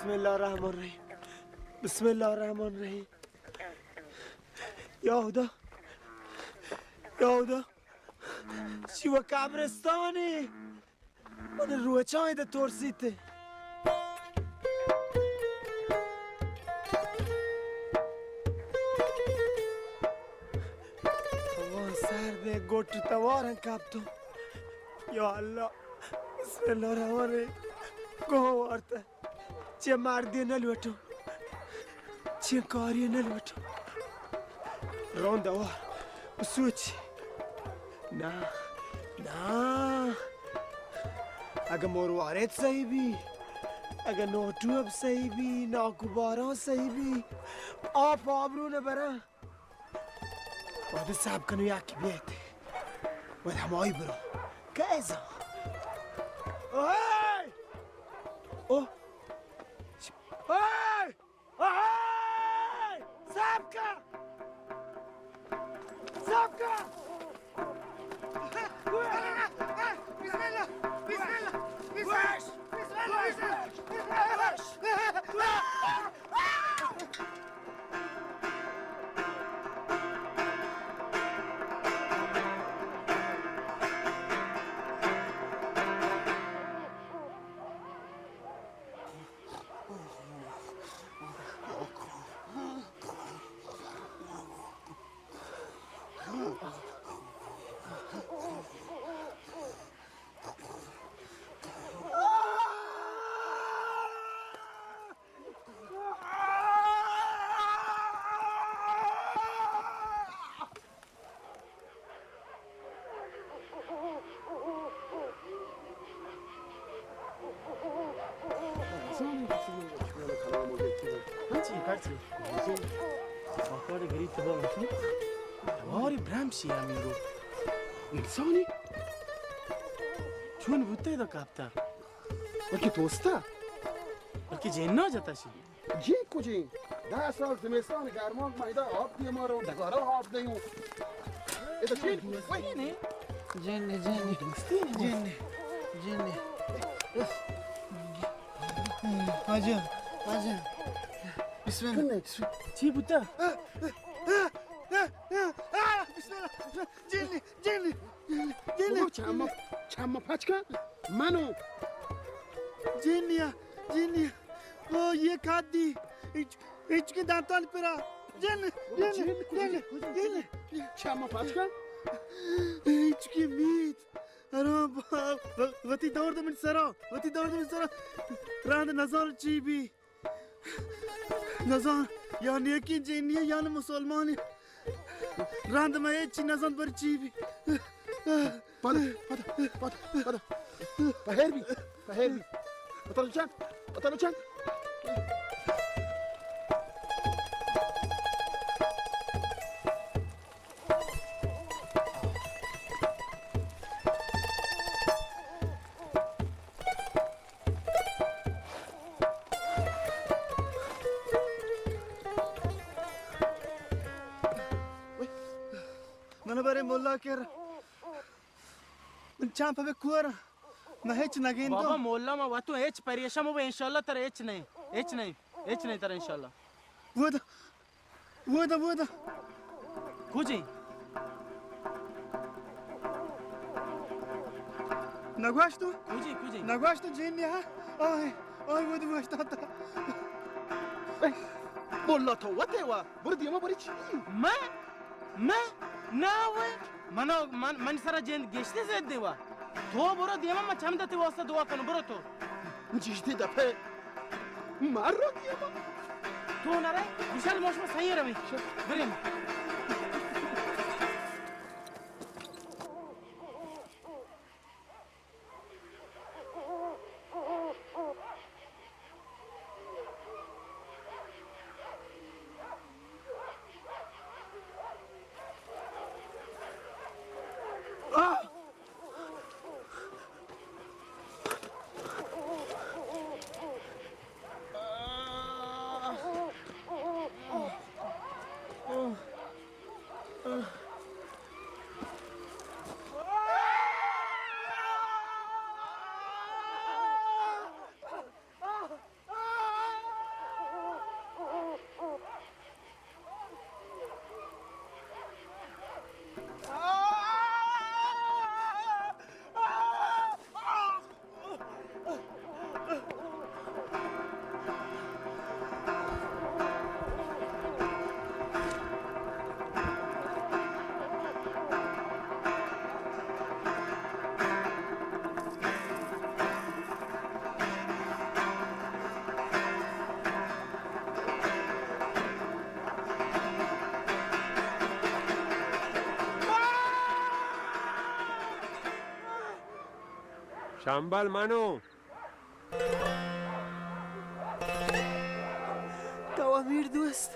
بسم اللہ الرحمن الرحیم. بسم اللہ الرحمن الرحیم. یا خدا، یا خدا، شیوہ قبرستانی. من روچاں ادا ترسیت. ہوا سرد، گٹ توارن کپتو. یا اللہ، بسم اللہ الرحمن الرحیم. گوہ وارتہ. چہ مردی نہ لوٹو، چہ کاری نہ لوٹو. رون دوار سوچ. نا، نا. اگہ مروارید صحیح بی، اگہ نوٹوب صحیح بی، ناکوباران صحیح بی، آپ آبرو نہ براں. وہدے صاحب کنو یکی بیت. وہدے ہمائی برو. کئے زان؟ اوئے! اوہ! اوئے! اوئے! صاحب کا! صاحب کا! بسم اللہ! بسم اللہ! بسم اللہ! بسم اللہ! بسم اللہ! ہنچی، ہنچی. آخر گریب تبا مچی. واری برمشی امین رو. انسانی؟ چون بوتے دا کپتا؟ بلکہ توستا؟ بلکہ جنو جتا شی. جی کجیں؟ دہ سال زمستان گرمان ما ادا آپ دیما رو، ڈگارا آپ دیوں. ادا چی؟ وہی نے؟ جن، جن، دوستی نے؟ جن، جن. واجہ، واجہ. بسم اللہ. چی بوتا؟ بسم اللہ. جن، جن، جن. بابا، چما، چما پچ کن. منو. جنیا، جنیا. او، یہ کات دی. ہچ، ہچ کے دانتان پرا. جن، جن، جن، جن، جن. چما پچ کن. ہچ کے میت. ارا با-، وتی دور دمن سرا، وتی دور دمن سرا. راند نزار چی بی. نزان، یا نیکیں جنی یا نہ مسلمانی. رند ما ہچی نزان بر چی بی. پدا، پدا، پدا، پدا. پہر بی، پہر بی. پتہ لچان، پتہ لچان. من برے ملا کر. من چاپ بہ کور. من ہچ نگین بابا تو. مولا، ما وتو ہچ پریشان مبو، انشاءاللہ ترا ہچ نہیں، ہچ نہیں، ہچ نہیں ترا انشاءاللہ. ودا، ودا، ودا. کجی؟ نگوشتو؟ کجی، کجی؟ نگوشتو جن یا؟ آئے، آئے، ودا گوشتا تا. مولا تو وتے وا، برو دیما بری چی؟ میں؟ میں؟ نہ وے. منو، من، من سرا جند گشتے زد دیوا. تو برو دیما، ما چم دتے واسطہ دعا کنو، برو تو. جیشتی دپے. مار رو دیما. تو نہ رہے، بشال موش میں صحیح روی. بریم. تنبل منو. تو امیر دوست.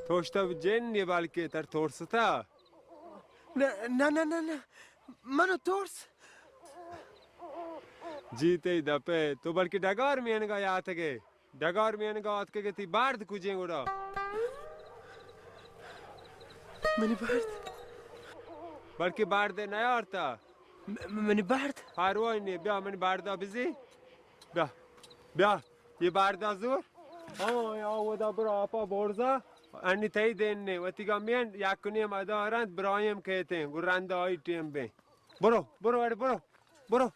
تو شتہ جن یے بلکہ تر ترستہ. نہ، نہ، نہ، نہ، نہ. منو ترس. جی تئی دپے، تو بلکہ ڈگار مینگا یاتگے. ڈگار مینگا آتکگے، تئی بارد کجیں گڑا؟ منی بارد؟ بلکہ بارد نیارتا. م-، منی بارد؟ پرواہ نے، بیا منی باردا بزی. بیا، بیا، یہ باردا زور. ہاں، یا ودا برو آپا بورزا. انی تئی دین نے، وتی گا مین یک نیم ادارند برایم کہتیں، گو رند آئی ٹیم بیں. برو، برو، اڑے برو، برو.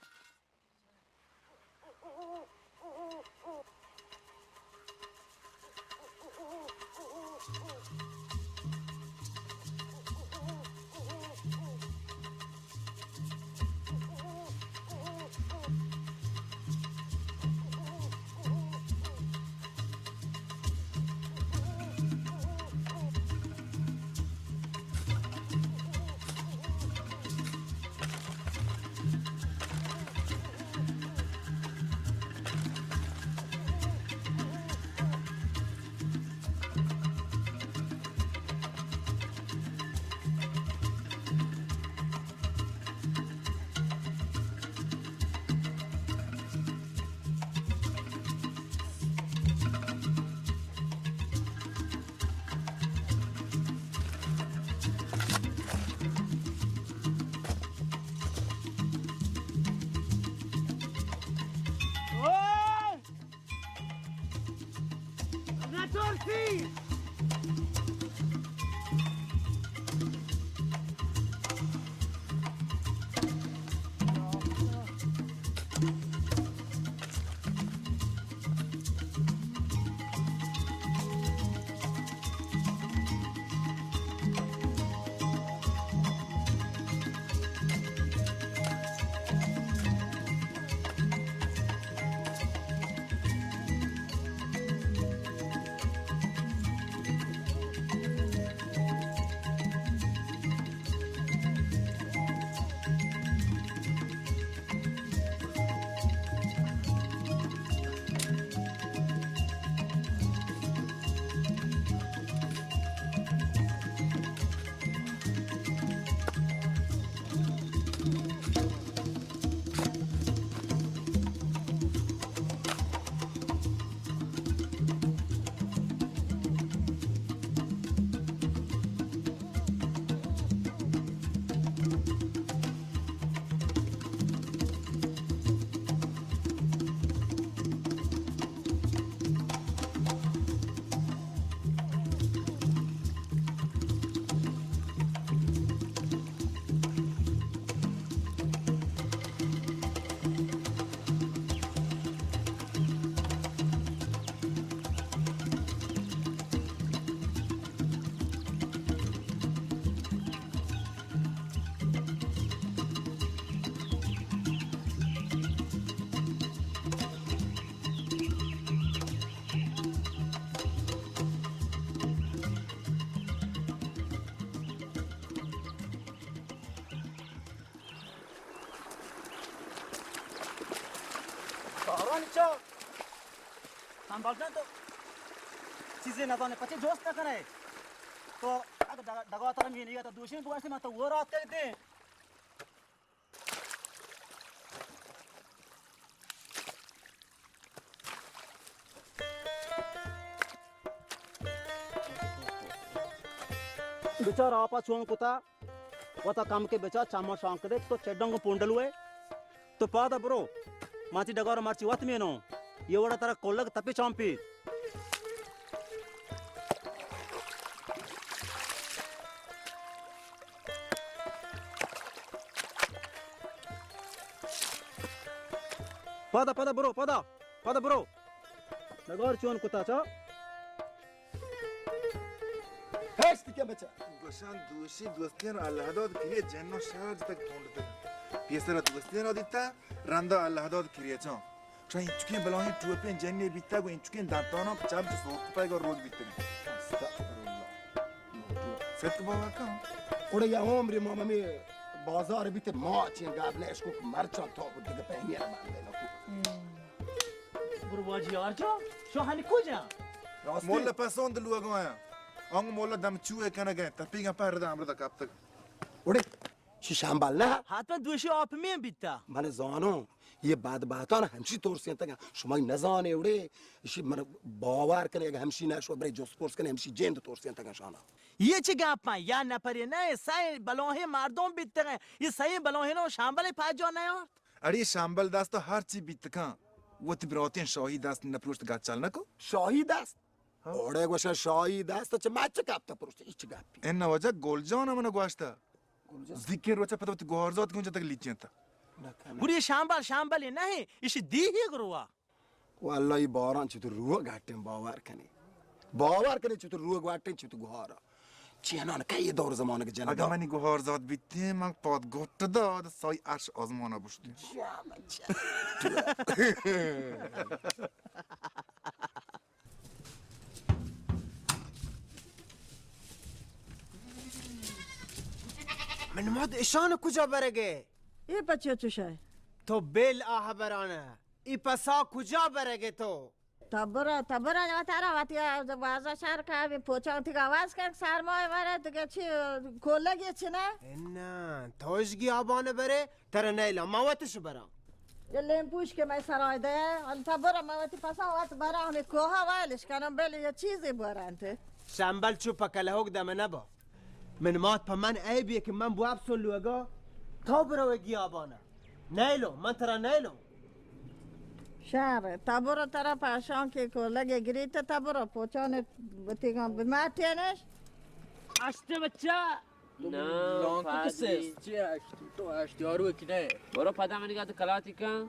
کارانی چا؟ ہمبل جان، تو چیزے نزانے، پچے جوست نہ کنے. تو اگر ڈگا، ڈگا ترا مینی تو دوشین بواستے، من تو وہ رات کر دیں. بچار آپا چون کتا، وتا کم کے بچار چما شانک دے، تو چڈنگ پونڈلو ہے، تو پادا برو، ماتی ڈگار مرچی وت مینو، یہ وڑا ترا کلگ تپی چامپی. پادا، پادا برو، پادا، پادا برو. ڈگار چون کتا چا؟ ہشت کے بچا. گوشان دوشی دوستین اللہ داد کریے جنو شہر جتک پونڈتگ. پیسر دوستین را دیتا، رندا اللہ داد کریے چون. چون انچکیں بلاہیں ٹوپیں جنے بیتا گو انچکیں دنتاناں چم چو سوک پتگ و روگ بیتگ. استغفراللہ. ست بابا کن. اوڑے یا عمر ماما می بازار بیت ما چین گاب نه اشکو مرچان تو بود دیگه پهمیه را بنده نکو. برو واجی آرجو، شو هنی کجا؟ راستی؟ مولا پسند لوگا آیا. آنگو مولا دم چوئے کنگے، تپیگا پر دا امردا کپتگ. اوڑے، شی شامبل نه؟ حتما دوشی آپ مین بیتا. من زانو، یہ بد باتان همشی ترسینتگا. شما نزانے اوڑے، شی من باور کنے، اگه همشی نه شو برے جست پرس کنے، همشی جند ترسینتگا شانا. یہ چی گپاں؟ یا نفرے نہ، سئے بلاہیں مردم بیتگیں. یہ سئے بلاہیں نو شامبل پجا نیارت. اڑے شامبل دست تو ہر چی بیتکاں. وتی براتیں شاہی دست نپروشت گچل نکو. شاہی دست؟ ہاں. اوڑے گوشا شاہی دست چہ مچ کپتا پروشت، اچ گپی. ان وجہ گل جان من گوشتا. گل جان. دیکھیں روچا پتہ وتی گوہارزات کن جتک لیچینتا. نہ کنہ. گڑی شامبل شامبل نہیں، اسی دیہی گروا. واللہ ای باران چتو روح گٹیں باور کنی. باور کنی چتو روح گٹیں چتو گوہارا. چی انان کئی دور زمانگ جنگ. اگه منی گوهارزاد بیتیں، من پاد گوٹ داد، سای عرش آزمان بشتی. جا بچه. من ماد اشان کجا برگے؟ یہ پچے چوشے؟ تو بیل آہ برانه. ای پسا کجا برگے تو؟ تبرا، تبرا، ترا وتی بازا شر کا، پوچان تیگا آواز کن، سرمای ورے، دیگه چی، کولگی چی نه؟ نه، توش گیابان برے، ترا نیلا، ما وتش برا. یہ لیم پوش که میں سرای ده، ان تبرا ما وتی پسا وت برا، ہمیں کوها ویلش کنم، بلی یہ چیزی برنت. شمبل چو پکلهوک دم نبا. من مات په من عیبیه که من بو افسون لوگا، تو برو گیابانا. نیلو، من ترا نیلو. شر، تا برو ترا پاشان که کولگے گریت، تا برو پوچان بتیگان بماتینش. اشت بچہ. نه، لانکو پادری. کسے؟ چی اشت؟ تو اشت یارو کی نه؟ برو پدا منی گات کلاتی کن.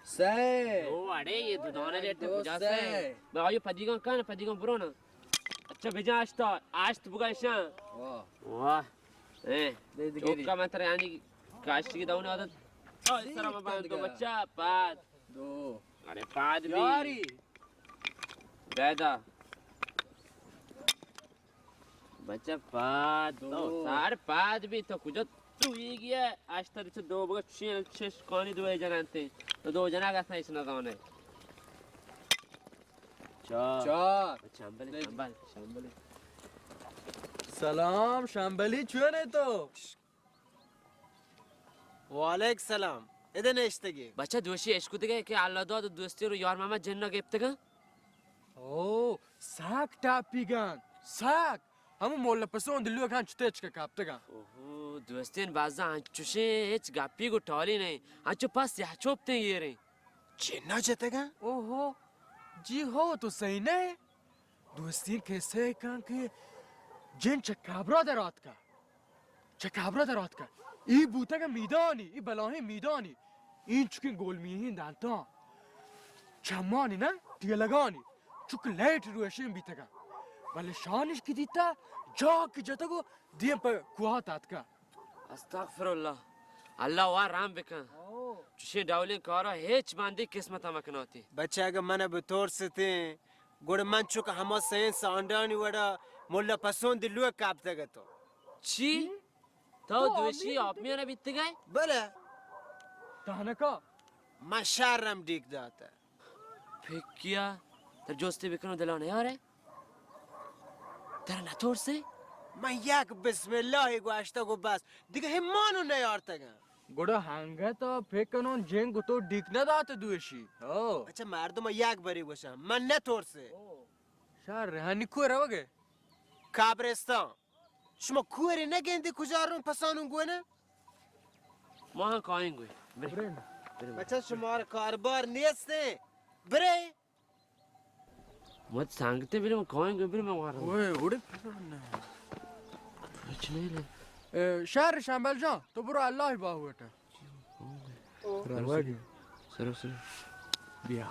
سه. او اڑے یہ دو دانه لیٹ دو کجا سه؟ سه؟ به آیو پدیگان کن، پدیگان برو نه. اچھا، بجا اشتا، اشت بگا اشان. واہ. واہ. اے، دے دگری. چوکا من ترا یعنی کاشتی کی داون عادت. آ، اس طرح من باندو بچہ، پاد. دو. اڑے پاد بی. یاری. بیدا. بچہ پاد. دو. تو سار پاد بی تو کجا تو یہ گیا؟ اشتا دچ دو بگا چین چش کانی دو جنانتے. تو دو جنا گسا اس نہ زانے. چار. چار. شمبل، شمبل، شمبل. سلام، شمبلی، چون ئے تو؟ وعلیک سلام. ادا نشتگی. بچہ دوشی اشکتگے کہ اللہ داد دوستی رو یار محمد جنہ گپتگاں. او، ساک ٹاپیگان، ساک. ہمو مولا پسون دلوگان چتے چکا کپتگاں. اوہو، دوستین بازا انچوشیں ہچ گپی گو ٹالی نہیں. انچو پس یہ چوپتے یہ رہے. جنا جتگاں؟ اوہو، جی ہو، تو صحیح نہ ئے. دوستین کسے کن کہ جن چہ قبرا در آتکا. چہ قبرا در آتکا. ای بوتگا میدانی، ای بلاہیں میدانی. این چکیں گول میہیں دانتاں. چمانی نہ، ٹیلگانی. چک لیٹ روشن بیتگا. بلے شانش کی دیتا، جا کی جتگو دیم پہ کوہا تاتکا. استغفر اللہ. اللہ وا رحم بکن. او. چشیں ڈولیں کارا ہچ باندی قسمت مکناتی. بچہ اگہ من بترستیں، گڑا من چک ہما سین سانڈانی وڑا ملا پسون دلو کپتگ تو. چی؟ تو تو دوشی آپمیان بیتگئے؟ بلے. تہنکا؟ من شرم ڈیک داتا. پکیا، تر جستے بکنو دلا نیارے؟ ترا نترسے؟ من یک بسم اللہ گوشتگ و بس، دگہ ہمانو نیارتگاں. گڑا ہنگت ء پکنون جنگ تو ڈیک نہ دات دوشی. ہو. اچھا مردم یک بری گوشاں، من نترسے. شر، ہنی کو روگے؟ قبرستان. شما کوری نگندی کجا رون پسانون گونه؟ ما ہم کائیں گوی. برے. برے. بچہ شمار کاربار نیستے. برے. مت سانگتے برے، ما کائیں گوی، برے ما وارا. اوئے، اوڑے پھر نہ. کچھ نہیں لے. اے، شہر شامبل جان، تو برو اللہ باہوٹا. رواگی. سرو، سرو. بیا.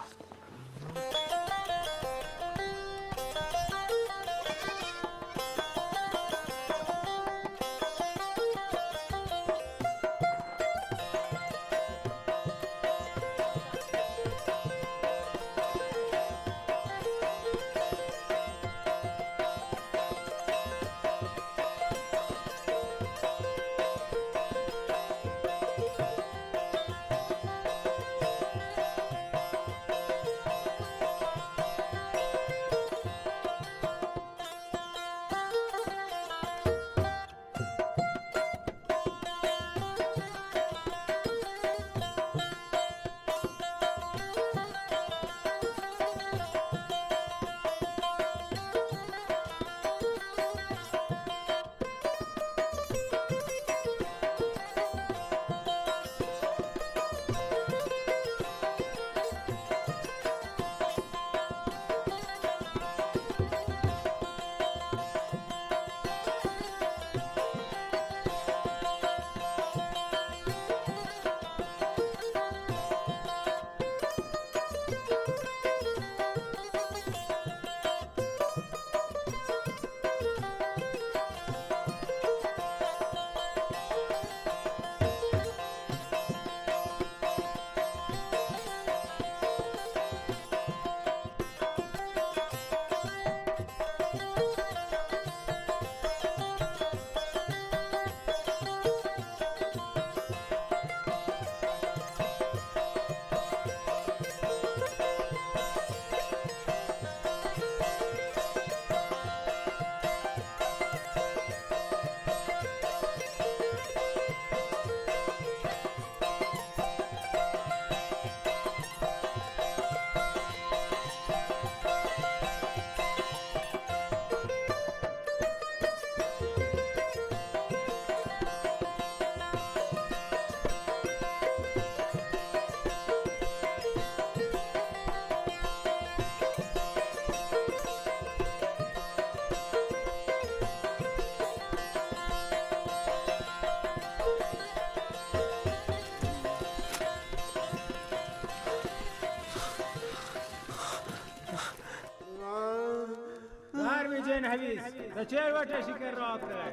حبیث، تو چیر وٹے شکر رات کرے۔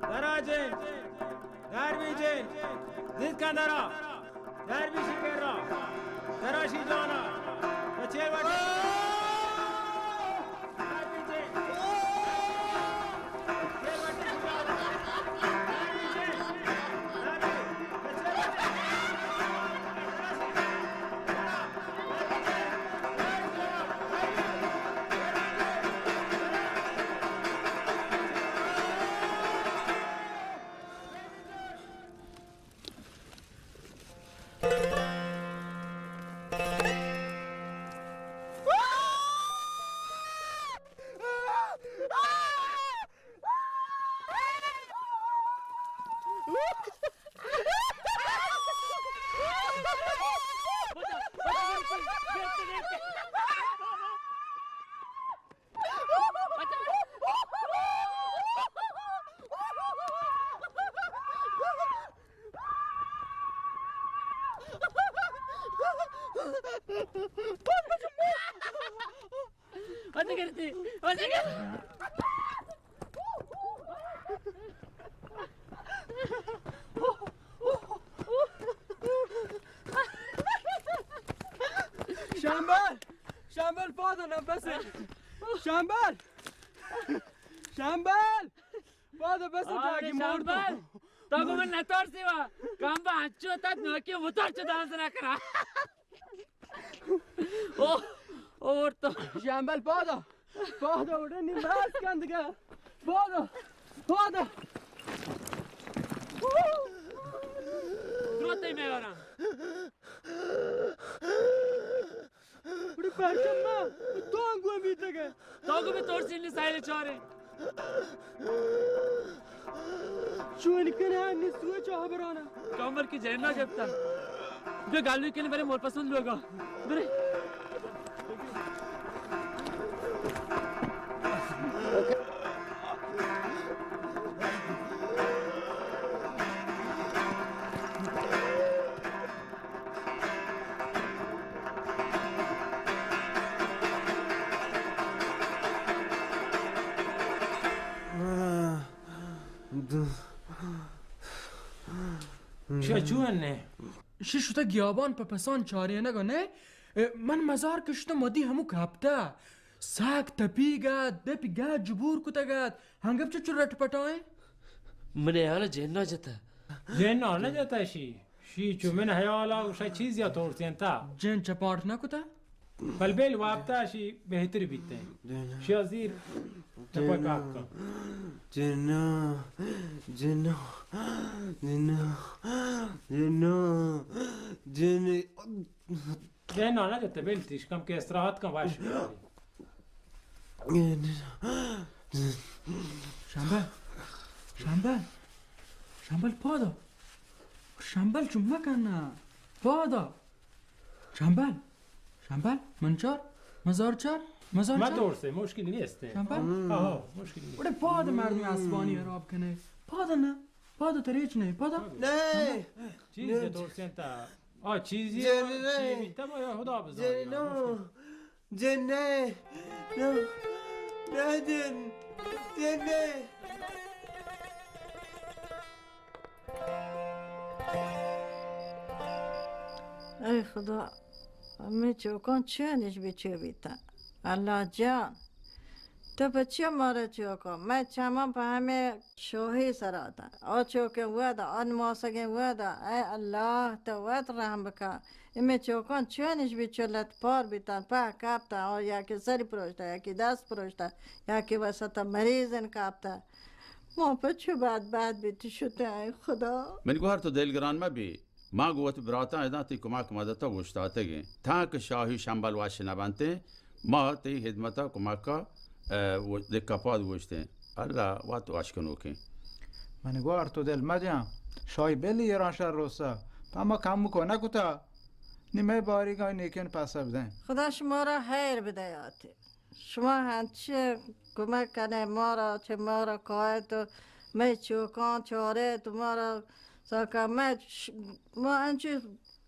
درا جن، دربی جن، زید کن درا۔ دربی شکر را، درا شی جانا۔ تو چیر وٹے۔ شمبل! شمبل، پادا نہ بس! شمبل! شمبل! پادا بس! آرے، تاکی مردو! شمبل! تو کو من نترسی وا! کم با اچو تا نوکی موتر چو دانس نہ کرا! او، اور تو! شمبل، پادا! پادا اڑے نی بس کندگا! پادا! پادا! دروتے میوارا! اڑے پرچم ما تو انگو بیتگے. تو کو بھی ترسی نی سائل چارے. چون کنے نی سوچ ہبرانا. کمر کی جننا جبتا. جو گالو کنے برے مور پسند لوگا. برے. چیا چون نے؟ شی شتہ گیابان پہ پسان چارینگ ءَ نے؟ من مزار کہ شتم وتی ہمو کپتہ. ساک تپیگ ات، دپی گاہ جبور کتگ ات. ہنگپ چو چو رٹ پٹائیں؟ من حیال جنا جتہ. جنا نہ جتہ شی. شی چو من حیال ءَ گوشہ چیزی ءَ تورتینتہ. جن چپاٹ نہ کتہ؟ بل بل وابتہ شی بہتر بیتہ. شی ءَ زیر چپا کاک کن. جنا، جنا، جنا، جنا، جنا. اے نانا جتہ بل تیش کم کہ استراحت کن واش. شمبل، شمبل، شمبل پادا. شمبل چو مکن نا. پادا. شمبل، شمبل، من چار، مزار چار، مزار ما چار. دور سے مشکل نیست. شمبل؟ آہا، مشکل نیست. بڑے پاد مردم اسبانی خراب کنے. پادا نا. پادا تریچ نہیں، پادا. نہیں. چیز ہے دور سے انتا. آ، چیزی جن ءَ، چی بیتا، ما خدا بزانت. جن ءَ، جن ءَ، نہ، نہ جن، جن ءَ. اے خدا، ہمے چوکاں چے نش بچے بیتا؟ اللہ جان، تو پہ چیا مارا چوکاں؟ مئے چماں پہ ہمے شوہی سرا اتاں. آ چوکیں وہدا، آ نماسگیں وہدا، اے اللہ، تو وت رحم بکن. اے مئے چوکاں چونش بیت، چلت پار بیتاں، پہ کپتاں، آ یکے سری پروشتہ، یکے دست پروشتہ، یکے وسطا مریض ان کپتہ. ما پہ چو بدبخت بیت شتیں، اے خدا. منی گوہر تو دلگران مہ بی. ما گوں وتی براتاں ادا تئی کمک مدت ءَ اوشتاتگیں. تاں کہ شاہی شمبل وش نہ بنتیں، ما تئی ہدمت ءَ کمک ءَ، ءَ، دکہ پاد اوشتیں. اللہ وت وش کنوکیں. من گوار تو دل مجن. شاہی بلی ایران شر روسا. پہ ما کمکو نہ کتا. نی مئے باریگاں نیکین پسہ بدیں. خدا شمارا خیر بدیاتے. شما انچیں کمک کنے مارا، چہ مارا کایت و مئے چوکاں چاریت و مارا ساکا مئے ش-، ما انچیں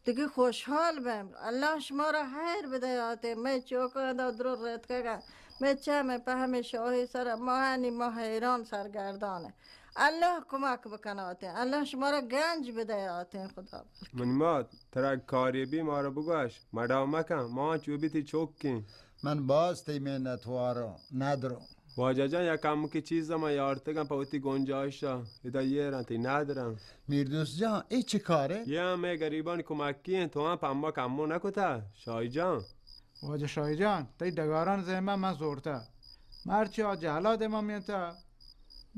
دگہ خوشحال بیں. اللہ شمارا خیر بدیاتے. مئے چوکاں دا درو رتکگا. مئے چم ءَ پہ ہمے شاہی سر ءَ ماہانی ماہ حیران سرگردان ءَ۔ اللہ کمک بکناتیں، اللہ شما را گنج بدیاتیں خدا۔ منی مات، ترا کارے بی مارا بگوش، مڈا مکن، ما چو بی تی چوکیں۔ من باز تئی منتواروں، ندروں۔ واجہ جان، یک کمکے چیز ما یارتگاں پہ وتی گنجائشا، ادا یہ ران تئی ندرن۔ میردوست جان، اے چہ کارے؟ یہ ہم مئے گریبانی کمکی انت، تو ہم پہ اما کمو نکتا، شاہی جان۔ واجہ شاہی جان، تئی ڈگاران زیمہ من زورتا۔ مرچی آ جہلا دیما مینتا،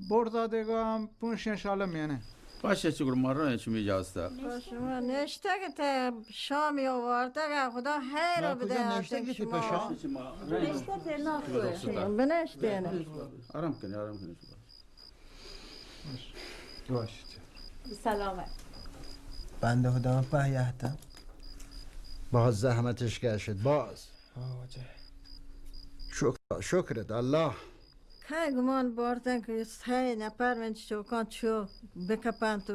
برزا دیگا ہم پونشیں شالا مینے۔ پاشا چکر مرن چمی جاستا۔ شما نشتگ ات، شامی آوارتگ، خدا خیر ما بدے کجا آتن نشتگ ات شما۔ پشا؟ نشتگ ات، نا کوئی۔ بنشتین۔ آرام کنی، آرام کنی شما۔ باش، باش۔ سلامت۔ بندہ خدا پہ یہتا۔ باز زحمتش کشت، باز۔ آه، واجہ۔ شکر، شکرت اللہ۔ کئے گمان بارتن کہ سئے نفر من چوکان چو بکپنت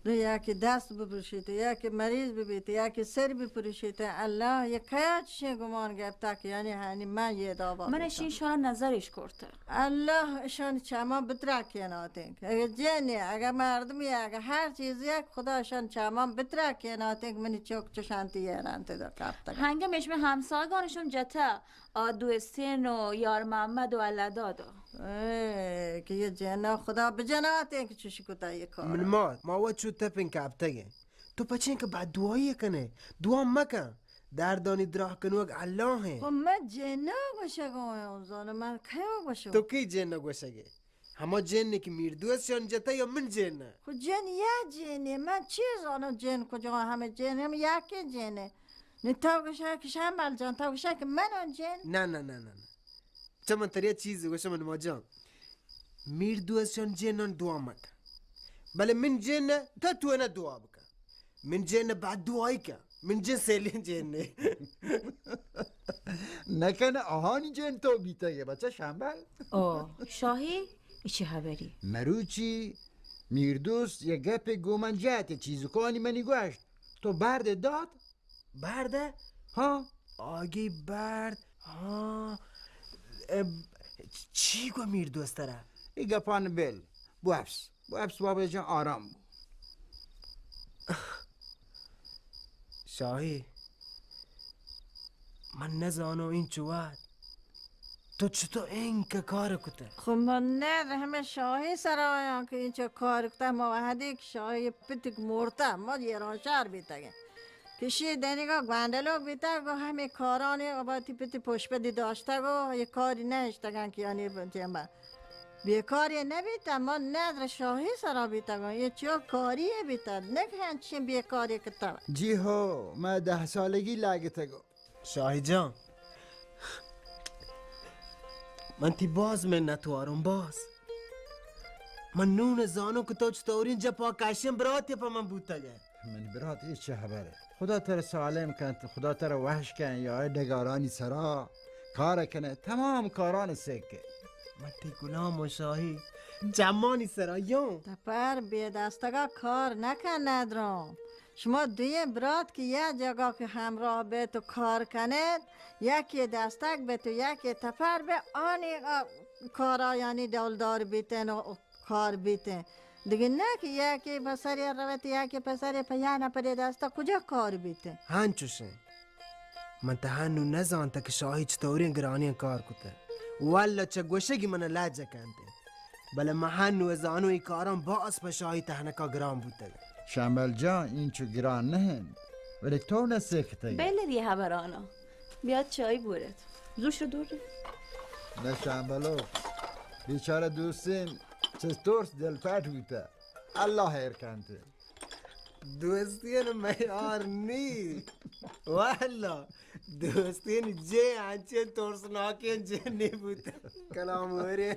و یکی دست بپروشیت، یکی مریض ببیت، یکی سر بپروشیت۔ اللہ، یہ کیا چشیں گمان گپتا کہ یعنی ہنی من یہ دعوا من بکن۔ اشی شان نظرش کرتا۔ اللہ اشان چما بترکیناتیں۔ اگہ جنے، اگہ مردمی، اگہ ہر چیزی، خدا اشان چما بترکیناتیں کہ منی چوک چشانتی یرانت دا کپتگ۔ ہنگہ مش میں ہمساگانشون جتا، آ دوستین و یار محمد و اللہ دادا۔ اے، کہ یہ جنا خدا بجناتیں کہ چوشی کتا یہ کار۔ من ما، ما و چو تپن کپتگیں۔ تو پچیں کہ بددعایی کنے، دعا مکن۔ دردانی دراہ کنوک اللہ ہیں۔ خو من جنا گوشگا ہوں، زانو من کیا گوشگا؟ تو کی جنا گوشگے؟ ہما جن کہ میردوست شان جتا یا من جن؟ خو جن یا جنے، من چی زانو جن کجا، ہمے جن ہم یکے جنے۔ نی تو گوشے کہ شمبل جان، تو گوشے کہ من آن جن؟ نہ، نہ، نہ، نہ، نہ۔ چہ من تریا چیز گوشم، من ما جان۔ میردوست شان جنان دعا مکن۔ بلے من جن نہ، تو تو نہ دعا بکن۔ من جن نہ بددعایی کن۔ من جن سیلین جن نہ۔ نکن آہانی جن تو بیتگے، بچہ شمبل۔ او، شاہی، ای چه خبری؟ مروچی میردوست یک گپے گوں من جت، چیزکانی منی گوشت۔ تو برد دات؟ برد؟ ہاں۔ آگی برد؟ ہاں۔ ام، چی گو میردوست ترا؟ ای گپان بل۔ بوپس۔ بوپس بابا جان آرام بو۔ شاہی، من نزانو اینچو وہد تو چطور اینکہ کار کتہ؟ خو من نہ ہمے شاہی سرا آیاں کہ اینچو کار کتہ، ما وہدے کہ شاہی پتک مورتہ، ما ایران شہر بیتگیں۔ کشی دنیگا گوانڈلوک بیتگ و ہمے کارانی وتی پتی پشپدی داشتگ و یہ کاری نہ اشتگن کہ یعنی جمع بیکاری نہ بیتہ، ما ندر شاہی سرا بیتگاں، یہ چو کاری بیتہ، نہ کہ ہنچین بیکاری کتہ۔ جی ہو، ما دہ سالگی لگتگو۔ شاہی جان، من تی باز منتوارم، باز۔ من نون زانو کہ تو چطورین جپا کشین براتی پہ من بوتگے۔ منی برات، اے چہ ہبرے؟ خدا ترا سالم کنت، خدا ترا وحش کن، یا اے ڈگارانی سرا کار کنے، تمام کاران سکے۔ من تی غلام و شاہی چمانی سرا یوں۔ تپر بے دستگا کار نکن ندروں۔ شما دوئیں برات کہ یک جگہ کہ ہمراہ بیت و کار کنیت، یکے دستک بیت و یکے تپر بیت، آنی، آ، کارا یعنی ڈولدار بیتن و کار بیتن۔ دگہ نہ کہ یکے پسرے روت، یکے پسرے پہ یک نپرے دستا کجا کار بیتن۔ ہنچوشیں۔ من تہ ہنو نزانتہ کہ شاہی چطوریں گرانیں کار کتہ۔ واللہ چہ گوشگی من لجہ کنت۔ بلے من ہنو زانو ای کاران باز پہ شاہی تہنکا گران بوتگ۔ شمبل جان، اینچو گران نہ انت، بلے تو نہ سکتگ۔ بلے دی ہبرانا۔ بیا چای بورت۔ زوش دور۔ نہ شمبلو، بیچارہ دوستین چہ ترس دل پٹ بوتہ۔ اللہ خیر کنت۔ دوستین میار نی۔ واللہ، دوستین جے انچیں ترسناکیں جے نی بوتہ۔ کلام ورے۔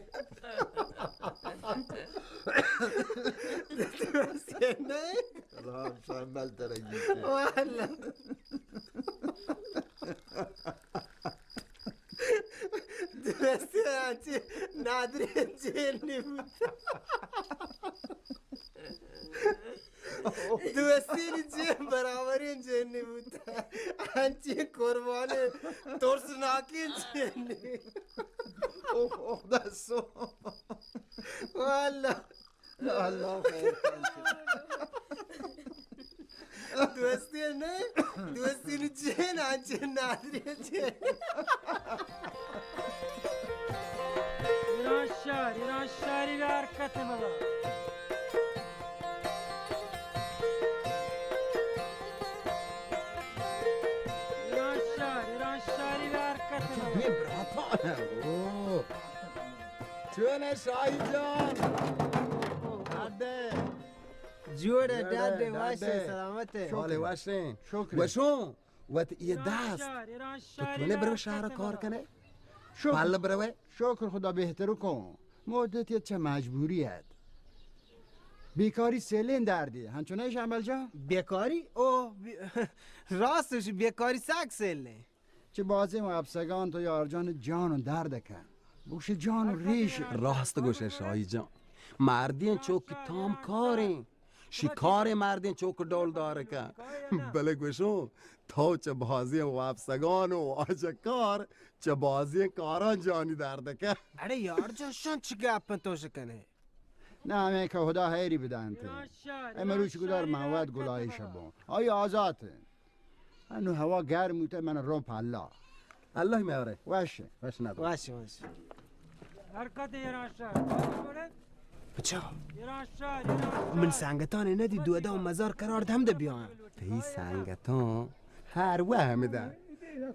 دوستین نہ۔ کلام شمبل ترگی۔ واللہ۔ دوستی انچیں نادریں جن نی بوت۔ دوستی نی جن برابریں جن نی بوت۔ انچیں قربانیں ترسناک اوه، اوه، دستو. والله. الله خیر کنت. دوستی نه، دوستی نه، چین آنچه نادری چین. ایران شهر، ایران شهری به حرکت بابا. ایران شهر، ایران شهری به حرکت بابا. دوی براتان. اوه. چون ئے شاهی جان؟ ڈاڈے. جوڑ ئے، ڈاڈے، ڈاڈے، وش ئے، ڈاڈے. سلامت ئے. حال وش ئے؟ شکر. وشوں، وت اے دست. تو تونه برو شهر کار کنه؟ شکر. پل بروه؟ شکر خدا بهتر کن. مدتی چه مجبوری ات. بیکاری سیلین دردی. هنچونه شمبل جان؟ بیکاری؟ اوه، بی-، راستش بیکاری سک سیلین. چه بازیں وپسگان تو یار جان جان و درد کن. بگوش جان و ریش. راست گوشه شاهی جان. مردین چوک تام کاریں. شکار مردین چوک ڈول دار کن. بلے گوشوں، تو چه بازیں وپسگان و واجه کار، چه بازیں کاران جانی درد کن. اڑے یار جان، شان چه گپن تو شکنے؟ نه، همه که خدا خیری بدنت. ای مروچ گدار من وت گلایش بون. آیا آزاد؟ انو هوا گرم بوته، من روم په الله. الله میاره. وشه. وش نداره. وشه، وشه. حرکت ایران شهر. بچا. ایران شهر، ایران شهر. من سنگتان ندی دو دو مزار قرار دهم ده بیان. تی سنگتان هر وهم ده.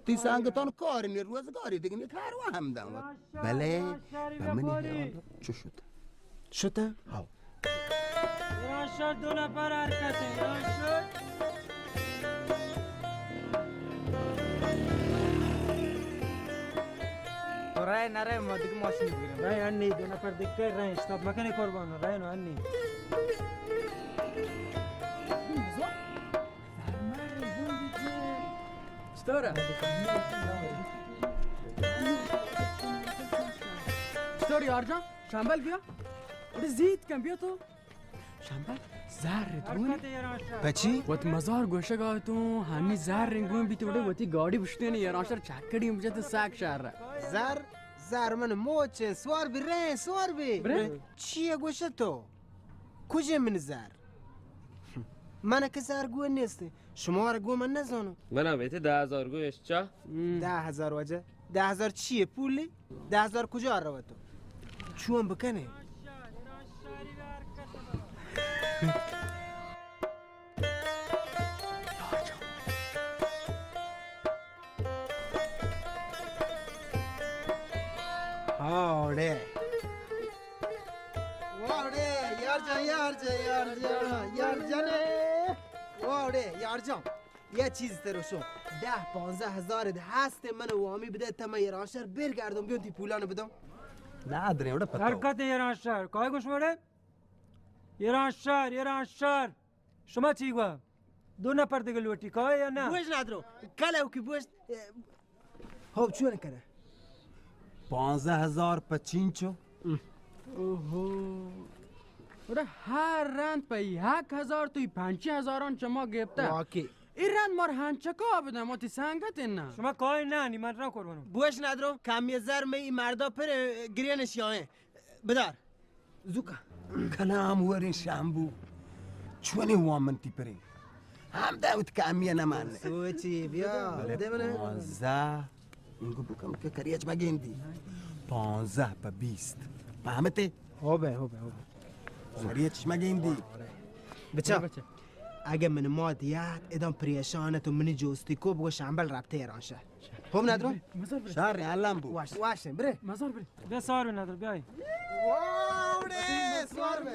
تی سنگتان کار نی روزگاری دیگه نی هر وهم ده. بله، به من خیال چه شد؟ شده؟ هاو. ایران شهر دو نفر حرکت، ایران شهر. تو رای نرای، ما دیگه ماشین بگیریم. رای انی، دو نفر دیگه رای اشتاب مکنی قربان، رای نو انی. چطوره؟ چطور یار جان؟ شنبل بیا. اڑے زیت کن بیا تو. شنبل، زر دون. پچی؟ وت مزار گوشگا تو همی زر گون بیت، اڑے وتی گاڑی بشتین ایران شهر چکڑی بجت سک شهر. زر، زر من موچ، سوار بی رین، سوار بی. برین؟ چیه گوشه تو؟ کجه من زر؟ من که زر گون نیسته. شما را گون من نزانو. من هم ایته ده هزار گون اشچا. ده هزار وجه؟ ده هزار چیه پولی؟ ده هزار کجا رو تو؟ چون بکنه؟ هاوڑے. واوڑے، یار جان، یار جان، یار جان، یار جان. واوڑے، یار جان. یه چیز ترشون. ده پانزده هزار هست، من وامی بده، تا من ایران شهر برگردم، بیون تی پولان بدم. نه، درین وڑا پتو. حرکت ایران شهر. کای گوش وڑے؟ ایران شهر، ایران شهر. شما چی گوا؟ دو نفر دیگه لوٹی، کای یا نه؟ بوش ندرو. کله او کی بوش؟ خب، چون کنه؟ پانزده هزار په چینچو. اوهو. اڑے هر رند په یک هزار، تو پنچی هزاران چما گپته. واقعی. ای رند مار هنچکا بدم، ما تی سنگت نه. شما کای نه، نی من را قربانم. بوش ندرو، کمی زر می ای مردا پر گرینش یاین. بدار. زوکا. کلام ورین شامبو. چونی وامن تی پرین. هم داوت کامیه نمان. سوچی بیا. بله، ده منه. پانزده. اینگو بکم که کریچ مگیندی. پانزده په بیست. فهمته؟ هو به، هو به، هو به. کریچ مگیندی. بچا. بچا. اگه من مات یاد ادام پریشانه تو منی جوستی کو بگو شامبل رابطه ایران شهر. خوب ندرو؟ شهر الان بو. واش، واش، بره. مزار بره. بیا سوار بی ندر، بیای. واوڑے، سوار بی.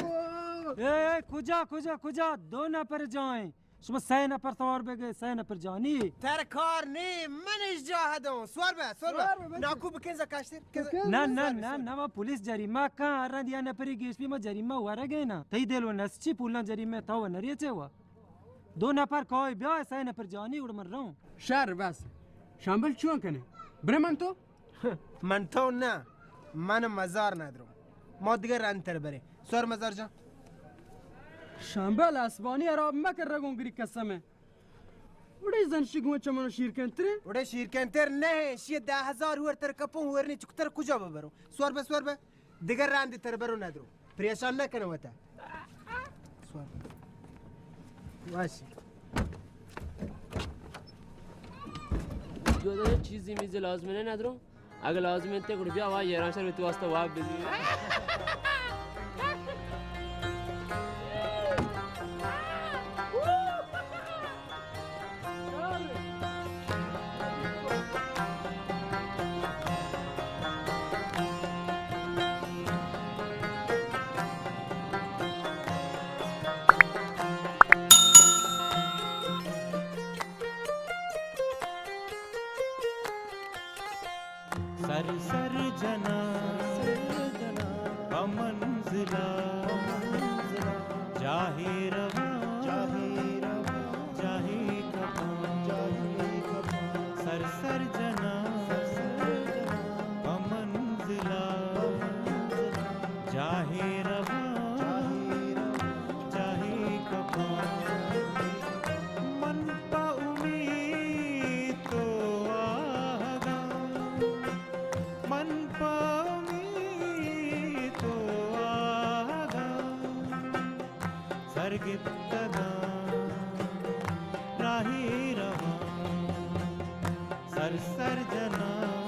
اے، اے، کجا، کجا، کجا؟ دو نفر جائیں. شما سه نفر سوار بگے، سه نفر جانی. تر کار نی، منش جا هدوں. سوار بی، سوار بی. سوار بی، بچه. ناکو بکن زکاشتر. نه، نه، نه، نه، ما پولیس جریمه کن، هر رند یه نفری گیش بی ما جریمه ورگه نه. تی دل و نس چی پولان جریمه تا و نریچه و. دو نفر کای بیا، سه نفر جانی، اڑ من رون. شر بس. شامبل چون کنه؟ بره من تو؟ من تو نه. من مزار ندرم. ما دیگه رندتر بره. سر مزار جان. شامبل اسبانی خراب مکن، رگون گری قسمه. اڑے زن شی گوں چمن شیر کنتر؟ اڑے شیر کنتر نہ، شی دہ ہزار ہور تر کپوں، ہور نی چکتر کجا ببروں؟ سوار بہ، سوار بہ۔ دگہ راندی تر برو ندرو۔ پریشان نہ کنہ وتا۔ سوار۔ واش۔ جو دے چیزی میزی لازم نہ ندرو۔ اگہ لازم انت گڑا بیا وا ایران شہر تو واسطہ واب بزی۔ سر سر جناں پہ منزلا، جاہے رواں جاہے کپاں۔ سر سر جناں پہ منزلا، جاہے رواں جاہے کپاں۔ من پہ امیت تو آہگاں، من پہ امیت تو آہگاں، سر گپتگاں راہی رواں، سر سر جناں